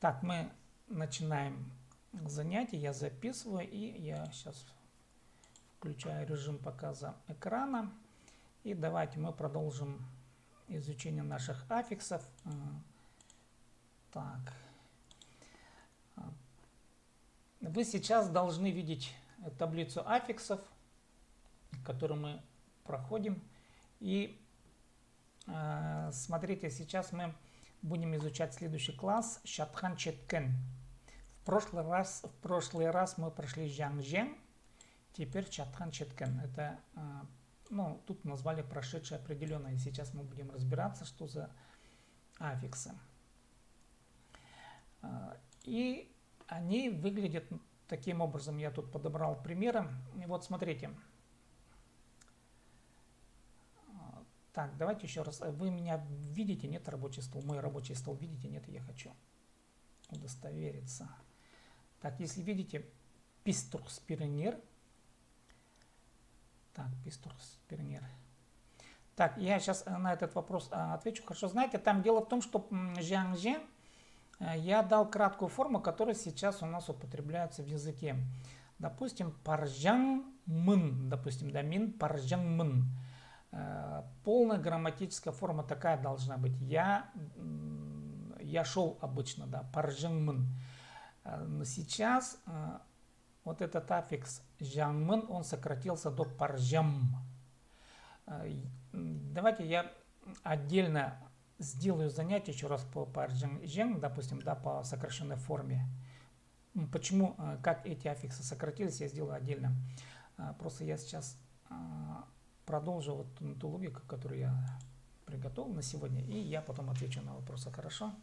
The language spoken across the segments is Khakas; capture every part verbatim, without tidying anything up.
Так, мы начинаем занятие. Я записываю, и я сейчас включаю режим показа экрана. И давайте мы продолжим изучение наших аффиксов. Э, так. Э, Вы сейчас должны видеть таблицу аффиксов, которую мы проходим. И э, смотрите, сейчас мы будем изучать следующий класс, чатхан, читкен. В прошлый раз, в прошлый раз мы прошли жаң, жең, теперь чатхан, читкен. Это, э, ну, тут назвали прошедшее определённое. Сейчас мы будем разбираться, что за аффиксы. Э, И они выглядят таким образом. Я тут подобрал примеры. И вот смотрите. А, так, давайте ещё раз. Вы меня видите, нет, рабочий стол? Мой рабочий стол видите, нет? Я хочу удостовериться. Так, если видите, пис турғыс пиріңер. Так, пис турғыс пиріңер. Так, я сейчас на этот вопрос, а, отвечу. Хорошо, знаете, там дело в том, что, м, жаң, жең, э, я дал краткую форму, которая сейчас у нас употребляется в языке. Допустим, парҷаңмын, допустим, да, мин парҷаңмын. Э, полная грамматическая форма такая должна быть. Я, м, я шёл обычно, да, парҷаңмын. Э, но сейчас, э, Вот этот аффикс жаңмын, он сократился до парҷам. Э, и, м, давайте я отдельно сделаю занятие ещё раз по парҷаң, жең, допустим, да, по сокращённой форме. М, почему, э, как эти аффиксы сократились, я сделаю отдельно. Э, просто я сейчас, э, продолжу вот ту, ту логику, которую я приготовил на сегодня, и я потом отвечу на вопросы, хорошо?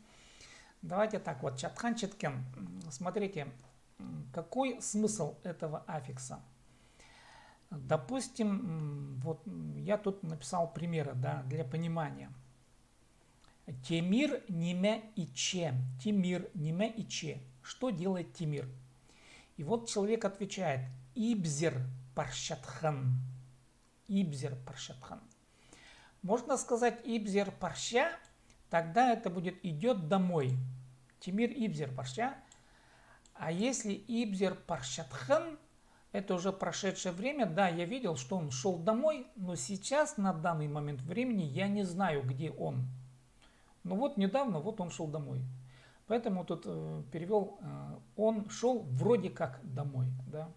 Давайте так вот, чатхан, читкен. М, смотрите, м, какой смысл этого аффикса? Допустим, м, вот, м, я тут написал примеры, да, для понимания. Темир ниме итче? Темир ниме итче? Что делает Темир? И вот человек отвечает: ибзер парчатхан. Ибзер парчатхан. Можно сказать, ибзер парча, тогда это будет идёт домой. Темир ибзер парча. А если ибзер парчатхан, это уже прошедшее время. Да, я видел, что он шёл домой, но сейчас, на данный момент времени, я не знаю, где он. Ну вот недавно, вот он шёл домой. Поэтому тут, э, перевёл, э, он шёл вроде как домой, да.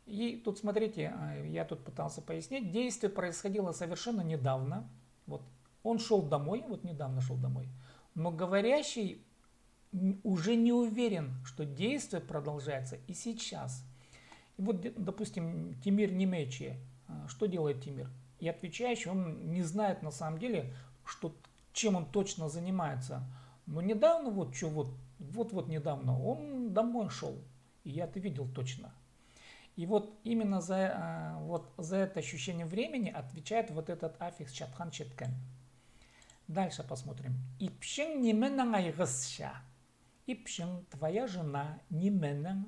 И тут, смотрите, э, я тут пытался пояснить, действие происходило совершенно недавно. Вот он шёл домой, вот недавно шёл домой. Но говорящий н-, уже не уверен, что действие продолжается и сейчас. И вот, де-, допустим, Темир ниме итче, а, что делает Темир? И отвечающий, он не знает на самом деле, что, чем он точно занимается. Но недавно вот, чё вот, вот-вот недавно он домой шёл. И я это видел точно. И вот именно за, а, вот за это ощущение времени отвечает вот этот аффикс чатхан, читкен. Дальше посмотрим. Ипчің нименең айғасча? Ипчің, твоя жена, нименең,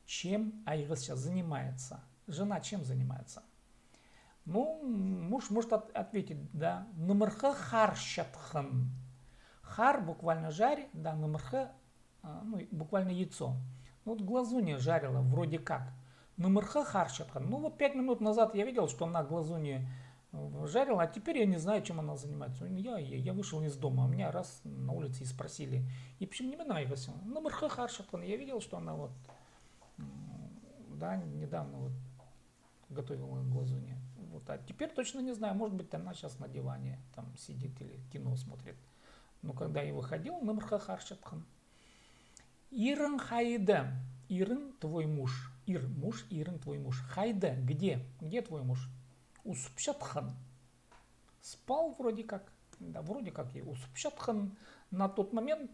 чем, айғасча, занимается. Жена чем занимается? Ну, муж может от-, ответить, да, нымырхы харчатхан. Хар буквально жарь, да, нымырхы, а, ну, буквально яйцо. Ну, вот глазунья жарила, вроде как. Нымырхы харчатхан. Ну, вот пять минут назад я видел, что она глазунья, э, жарила, а теперь я не знаю, чем она занимается. Ну, я, я, я вышел из дома, а меня раз на улице и спросили: «Ипчің нименең айғасчаң?» Нымырхы харчатхан. Я видел, что она вот, м, да, недавно вот готовила глазунья. Вот, а теперь точно не знаю, может быть, она сейчас на диване там сидит или кино смотрит. Но когда я выходил, нымырхы харчатхан. Ирің хайда? Ирің, твой муж. Ир, муж, ирің, твой муж. Хайда? Где? Где твой муж? Усып чатхан. Спал вроде как. Да, вроде как и усып чатхан на тот момент.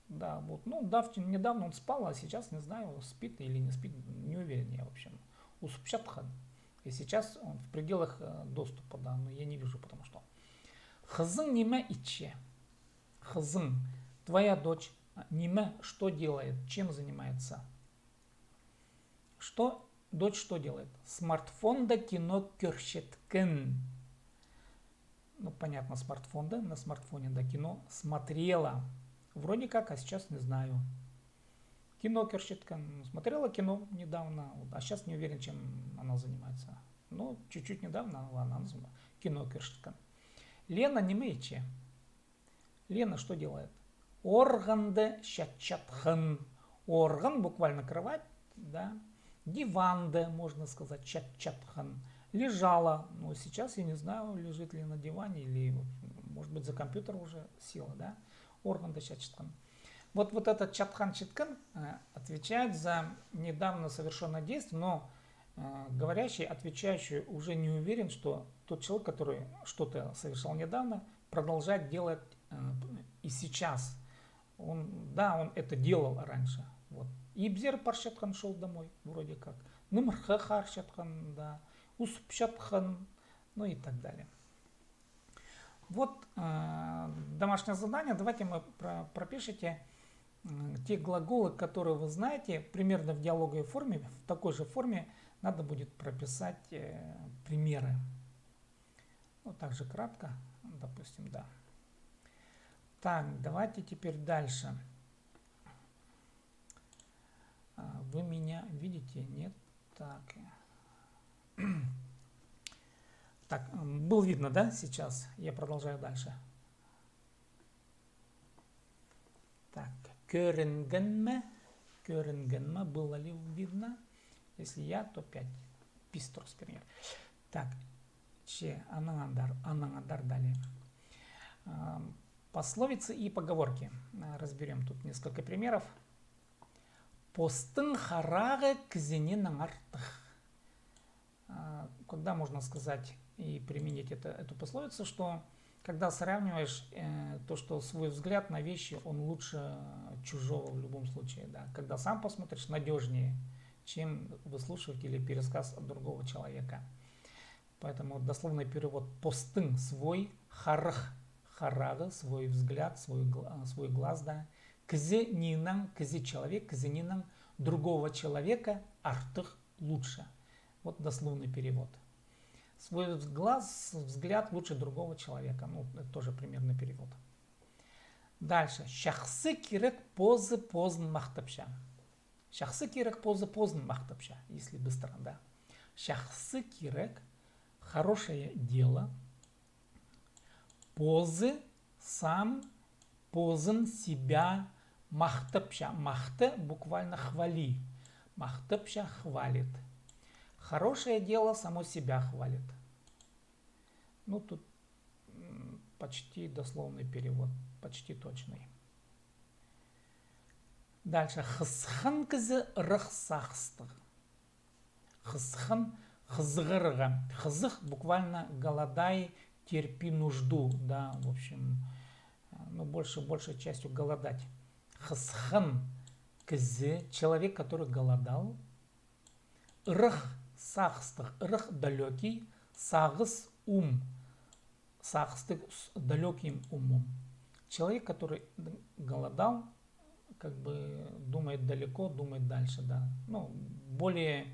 Да, вот, ну, давч-, недавно он спал, а сейчас не знаю, спит или не спит, не уверен я, в общем. Усып чатхан. И сейчас он в пределах, э, доступа, да, но я не вижу, потому что. Хызың ниме итче? Хызың, твоя дочь, а, ниме, что делает, чем занимается? Что, дочь что делает? Смартфонда кино кӧрчеткен. Ну, понятно, смартфонда, на смартфоне, да, кино смотрела. Вроде как, а сейчас не знаю. Кино кӧрчеткен. Смотрела кино недавно, вот, а сейчас не уверен, чем она занимается. Но чуть-чуть недавно она, она кино кӧрчеткен. Лена ниме итче? Лена что делает? Орғанды чатчатхан. Орған буквально кровать, да. Диванды, можно сказать, чатчатхан. Лежала. Ну, сейчас я не знаю, лежит ли на диване или, может быть, за компьютер уже села, да. Орғанды чатчатхан. Вот, вот этот чатхан, чатхан, э, отвечает за недавно совершенное действие, но, э, говорящий, отвечающий уже не уверен, что тот человек, который что-то совершал недавно, продолжает делать, э, и сейчас. Он, да, он это делал раньше. Вот. Ибзер парчатхан, шёл домой, вроде как. Нымырхы харчатхан, да. Усыпчатхан, ну и так далее. Вот, э, домашнее задание. Давайте мы про- пропишите, м, те глаголы, которые вы знаете, примерно в диалоговой форме, в такой же форме надо будет прописать, э, примеры. Ну, также кратко, допустим, да. Так, давайте теперь дальше. А, вы меня видите? Нет? Так. Так, м, было видно, да, сейчас? Я продолжаю дальше. Так, кӧрінген ме? Кӧрінген ме? Было ли видно? Если я, то пять. Пис турыс пиріңер. Так, че, анаң андар, анаң андар далее. Ам, пословицы и поговорки. А, разберём тут несколько примеров. Постың харағы кізінең артых. А, когда можно сказать и применить это, эту пословицу, что когда сравниваешь, э, то, что свой взгляд на вещи, он лучше чужого в любом случае, да. Когда сам посмотришь, надёжнее, чем выслушивать или пересказ от другого человека. Поэтому дословный перевод: постың, свой, харах, харағы, свой взгляд, свой гла- а, свой глаз, да. Кізінең, кізі, человек, кізінең, другого человека, артых, лучше. Вот дословный перевод. Свой глаз, взгляд лучше другого человека. Ну, это тоже примерный перевод. Дальше. Чахсы кирек позы позын махтапча. Чахсы кирек позы позын махтапча, если быстро, да. Чахсы кирек, хорошее дело, позы, сам, позын, себя, махтапча. Махты буквально хвали. Махтапча — хвалит. Хорошее дело само себя хвалит. Ну, тут, м, почти дословный перевод, почти точный. Дальше. Хысхан кізі ырах сағыстығ. Хысхан — хызығарға. Хызых буквально голодай, терпи нужду, да, в общем, э, ну, больше, большей частью голодать. Хысхан кізі, человек, который голодал. Ырах сағыстығ, ырах — далёкий, сағыс — ум. Сағыстығ — с далёким умом. Человек, который голодал, как бы думает далеко, думает дальше, да. Ну, более,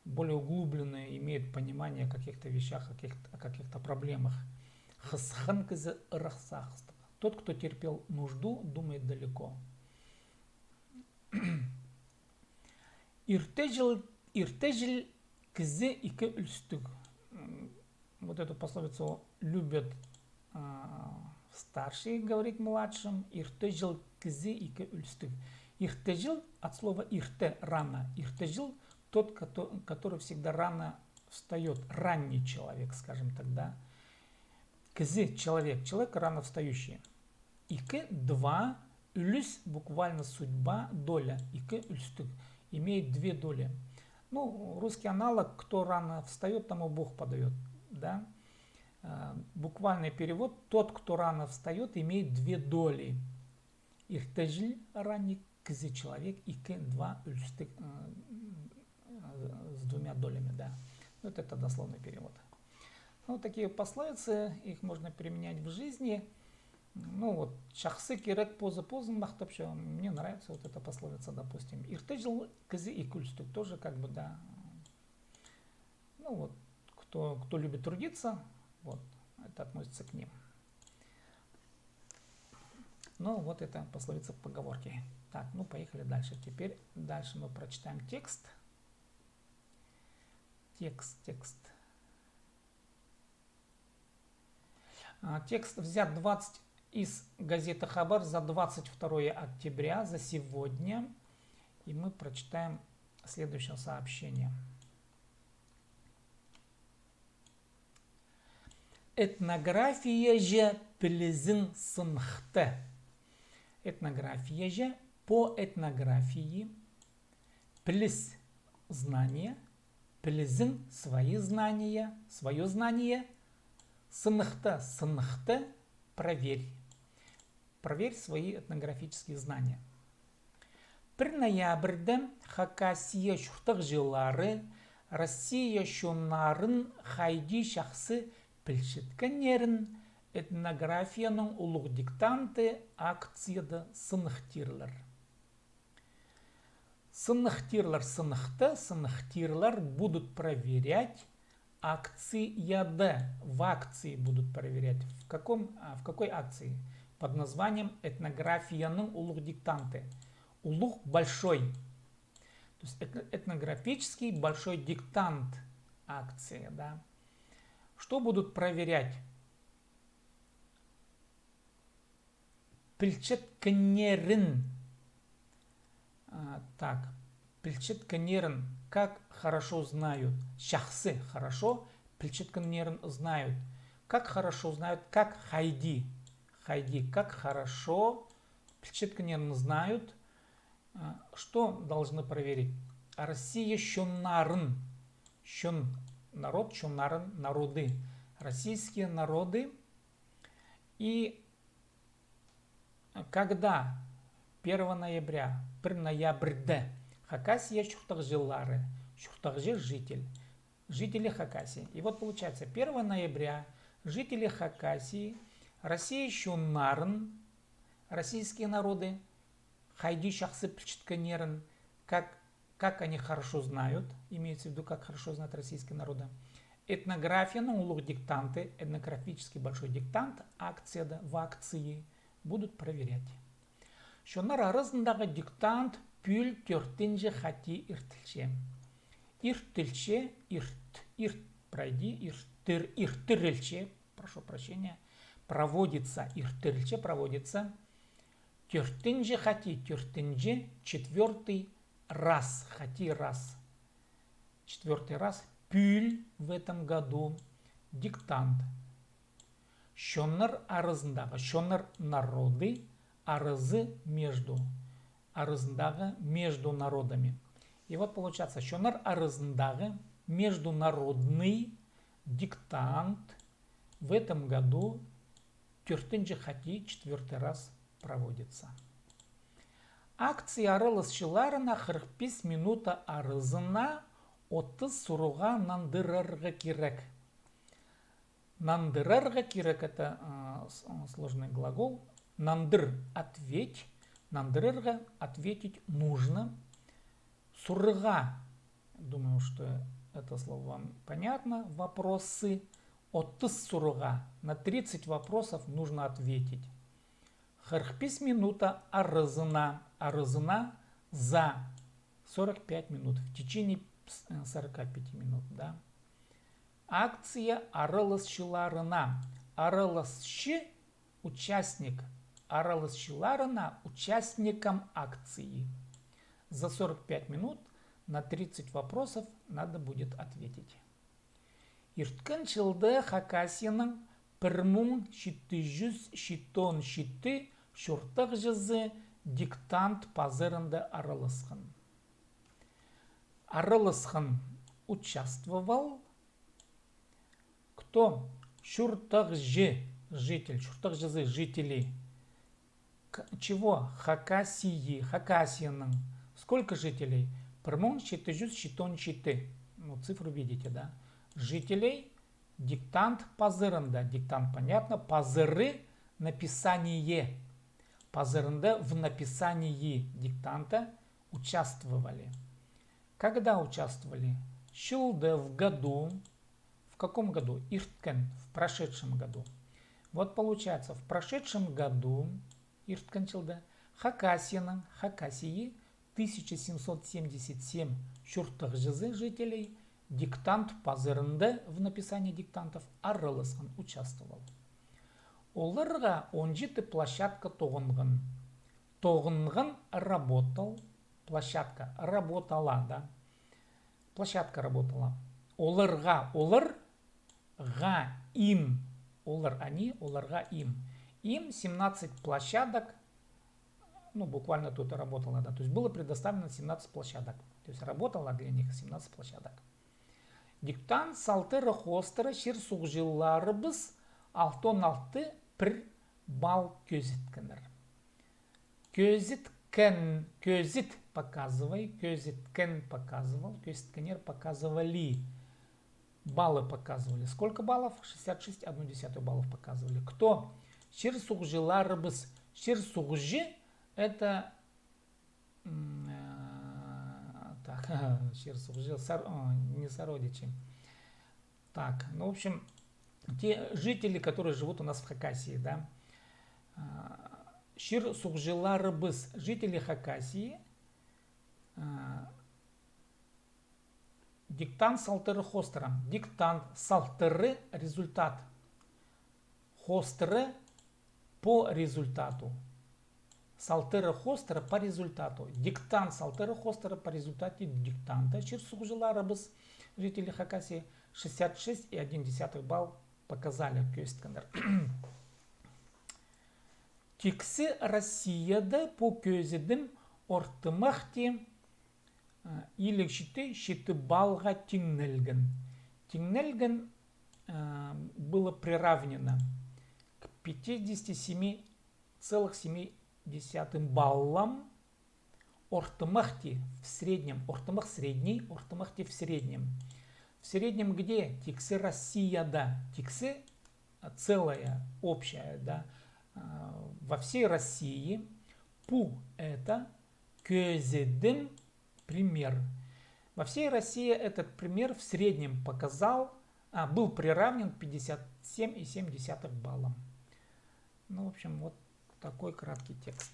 более углублённое имеет понимание о каких-то вещах, о каких-то, о каких-то проблемах. Хысхан кізі ырах сағыстығ. Тот, кто терпел нужду, думает далеко. Иртеҷіл, иртеҷіл кізі ікі ӱлӱстіг. М, вот эту пословицу любят, а, старшие говорить младшим. Иртеҷіл кізі ікі ӱлӱстіг. Иртеҷіл от слова ирте — рано. Иртеҷіл — тот, кото- который всегда рано встаёт, ранний человек, скажем так, да. Кізі — человек, человек рано встающий. Ікі, два, ӱлӱс — буквально судьба, доля, ікі ӱлӱстіг, имеет две доли. Ну, русский аналог: кто рано встаёт, тому Бог подаёт, да? Э, буквальный перевод: тот, кто рано встаёт, имеет две доли. Иртеҷіл, ранний, кізі — человек, ікі, два, ӱлӱстіг, э, э, с двумя долями, да. Вот это дословный перевод. Ну, такие пословицы, их можно применять в жизни. Ну вот, чахсы кирек позы позын махтапча. Мне нравится вот эта пословица, допустим. Иртеҷіл кізі ікі ӱлӱстіг, тоже как бы, да. Ну вот, кто, кто любит трудиться, вот, это относится к ним. Ну, вот это пословица, поговорки. Так, ну, поехали дальше. Теперь дальше мы прочитаем текст. Текст, текст. А, текст взят двадцать из газеты «Хабар» за двадцать второе октября, за сегодня. И мы прочитаем следующее сообщение. Этнографияҷы пілізін сыныхты. Этнографияҷы, по этнографии, піліс, знание, пілізін, свои знания, своё знание, сыныхты, сыныхты, проверь. Проверь свои этнографические знания. Пір ноябрьде Хакасия чуртағҷылары Россия чоннарын хайди чахсы пілчеткеннерін этнографияның улуғ диктанты акцияда сыныхтирлар. Сыныхтирлар, сыныхты, сыныхтирлар будут проверять акцияда, в акции будут проверять. В каком, а, в какой акции? Под названием «Этнографияның улуғ диктанты». Улуғ, большой. То есть эт-, этнографический большой диктант акция, да. Что будут проверять? Пілчеткеннерін. А, так. Пілчеткеннерін, как хорошо знают. Чахсы, хорошо. Пілчеткеннерін, знают. Как хорошо знают, как, хайди. Хайди, как хорошо. Пілчеткеннерін, знают. А, что должны проверить? Россия чоннарын. Чон, народ, чоннарын, народы. Российские народы. И когда первого ноября, пір ноябрьде, Хакасия чуртағҷылары, чуртағҷы — житель, жители Хакасии. И вот получается, первого ноября жители Хакасии Россия чоннарын, российские народы, хайди чахсы пілчеткеннерін, как, как они хорошо знают, имеется в виду, как хорошо знают российские народы, этнографияның улуғ диктанты, этнографический большой диктант, акцияда, в акции, будут проверять. Чоннар аразындағы диктант пӱӱл тӧртінҷі хати иртілче. Иртілче, ирт, ирт, пройди, иртір, иртірілче, прошу прощения, проводится, иртірілче, проводится, тӧртінҷі хати, тӧртінҷі, четвёртый раз, хати раз. Четвёртый раз, пӱӱл, в этом году, диктант. Чоннар аразындағы, чоннар — народы, аразы — между, аразындағы — между народами. И вот получается, чоннар аразындағы международный диктант в этом году тӧртінҷі хати, четвёртый раз, проводится. Акция араласчыларына хырых пис минута аразына отыс сурығға нандырарға кирек. Нандырарға кирек — это, а, с-, а, сложный глагол. Нандыр — ответь. Нандырарға — ответить нужно. Сурығға, думаю, что это слово вам понятно. Вопросы. Отыс сурығға. На тридцать вопросов нужно ответить. Хырых пис минута аразына, аразына, за сорок пять минут, в течение, э, сорока пяти минут, да. Акция араласчыларына, араласчы — участник, араласчыларына, участникам акции. За сорок пять минут на тридцать вопросов надо будет ответить. Ирткен чылда Хакасияның пір муң читі чӱс читон читі чуртағҷызы диктант пазарында араласхан. Араласхан, участвовал. Кто? Чуртағҷы, житель, чуртағҷызы, жители. К-, чего? Хакасии, Хакасияның. Сколько жителей? Пір муң читі чӱс читон читі. Ну, цифру видите, да? Жителей. Диктант пазарында. Диктант, понятно. Пазары — написание. Пазарында, в написании диктанта участвовали. Когда участвовали? Чылда, в году. В каком году? Ирткен, в прошедшем году. Вот получается, в прошедшем году ирткен чылда, Хакасияның, Хакасии, тысяча семьсот семьдесят семь чуртағҷызы, жителей, диктант пазарында, в написании диктантов араласхан, участвовал. Оларға он читі площадка тоғынған. Тоғынған, работал, площадка работала, да. Площадка работала. Оларға, олар, ға, им, олар, они, оларға, им. Им семнадцать площадок, ну, буквально тут работала, да. То есть было предоставлено семнадцать площадок. То есть работала для них семнадцать площадок. Диктант салтары хоостыра чир-суғҷыларыбыс алтон алты пір балл кӧзіткеннер. Кӧзіткен, кӧзіт, показывай, кӧзіткен, показывал, кӧзіткеннер, показывали. Баллы показывали. Сколько баллов? Шестьдесят шесть одну десятую баллов показывали. Кто? Чир-суғҷыларыбыс. Чир-суғҷы, это, м, э, так, чир-суғҷы, сор-, о, не сородичи. Так, ну, в общем, те жители, которые живут у нас в Хакасии, да. А, чир-суғҷыларыбыс, жители Хакасии, а, диктант салтары хоостыра. Диктант салтары — результат. Хоостыра — по результату. Салтары хоостыра — по результату. Диктант салтары хоостыра — по результате диктанта. Чир-суғҷыларыбыс, жители Хакасии, шестьдесят шесть и один десятых балл показали, кӧзіткеннер. Тиксі Россияда пу кӧзідім ортымахти, а, илиг читі, читі баллға тиңнелген. Тиңнелген, а, было приравнено к пятидесяти семи целых семи десятым баллам. Ортымахти, в среднем, ортымах — средний, ортымахти — в среднем. В среднем где? Тиксі Россияда, тиксі, а, целое, общее, да, а, во всей России. Пу — это, кӧзідім, пример. Во всей России этот пример в среднем показал, а, был приравнен к пятьдесят семь и семь десятых баллам. Ну, в общем, вот такой краткий текст.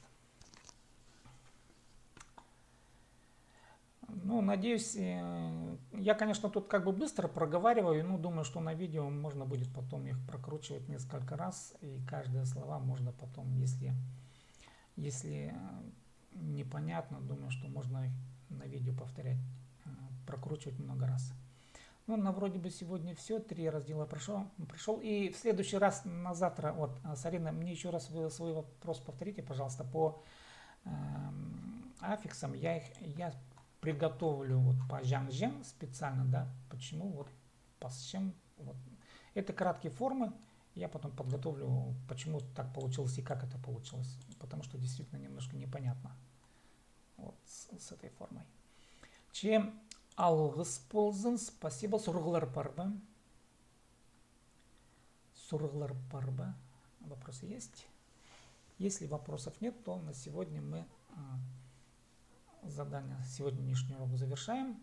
Ну, надеюсь, э, я, конечно, тут как бы быстро проговариваю, но думаю, что на видео можно будет потом их прокручивать несколько раз, и каждые слова можно потом, если, если, э, непонятно, думаю, что можно их на видео повторять, э, прокручивать много раз. Ну, на вроде бы сегодня всё, три раздела прошёл, прошёл. И в следующий раз на завтра, вот, а, Сарина, мне ещё раз вы свой вопрос повторите, пожалуйста, по, эм, аффиксам. Я их, я приготовлю вот по чаңчаң специально, да, почему вот пасчам, вот. Это краткие формы, я потом подготовлю, почему так получилось и как это получилось, потому что действительно немножко непонятно. Вот с, с этой формой. Че алғыс ползын, спасибо. Сурығлар пар ба? Сурығлар пар ба? Вопросы есть? Если вопросов нет, то на сегодня мы, а, задание, сегодняшний урок завершаем.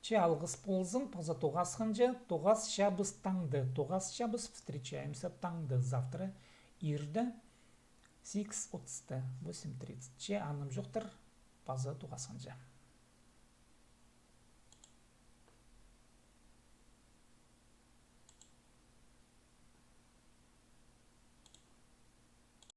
Че алғыс ползын, паза тоғасханҷа, тоғасчабыс таңда, тоғасчабыс, встречаемся таңда, завтра, ирде, сигіс отыста, восемь тридцать. Че анымҷохтар, паза тоғасханҷа.